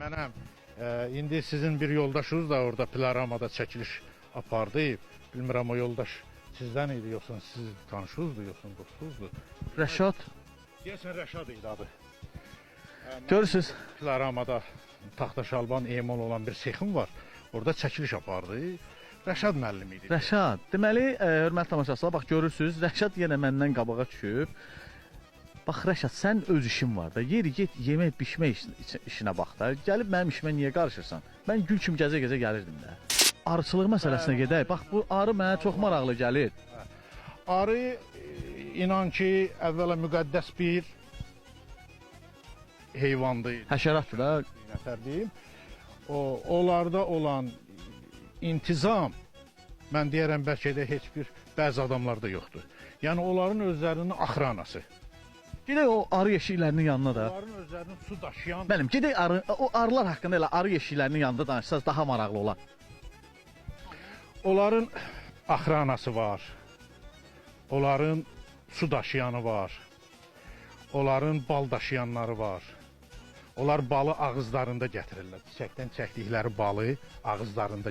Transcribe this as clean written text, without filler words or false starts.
Mənəm. İndi sizin bir yoldaşınız da orada Pilaramada çəkiliş apardı. Bilmirəm o yoldaş sizdən idi yoxsa siz tanışınızdı yoxsa dostunuzdu. Rəşad. Deyəsən Rəşad idi adı. Görürsüz. Pilaramada taxta şalban emal olan bir sexim var. Orada çəkiliş apardı. Rəşad müəllim idi. Rəşad. Deməli, hörmətli tamaşaçılar, bax görürsüz, Rəşad yenə məndən qabağa düşüb. Bax Rəşad, sən öz işin var da. Yeri get yemək bişmək işinə bax da. Gəlib mənim işimə niyə qarışırsan? Mən gül kimi gəzə-gəzə gəlirdim də. Arıçılıq məsələsinə gedək. Bax bu arı mənə çox maraqlı gəlir. Arı inan ki, əvvəla müqəddəs bir heyvandır. Həşəratdır da. Nətər deyim. O onlarda olan intizam mən deyərəm bəlkə də heç bir bəzi adamlarda yoxdur. Yəni onların özlərinin axranası. Gedək o arı yeşiklərinin yanına da. Onların özlərinin su daşıyan Mənim gedək arı o arılar haqqında elə arı yeşiklərinin yanında danışsaz daha maraqlı olar. Onların axranası var. Onların su daşıyanı var. Onların bal daşıyanları var. Onlar balı ağızlarında gətirirlər. Çiçəkdən çəkdikləri balı ağızlarında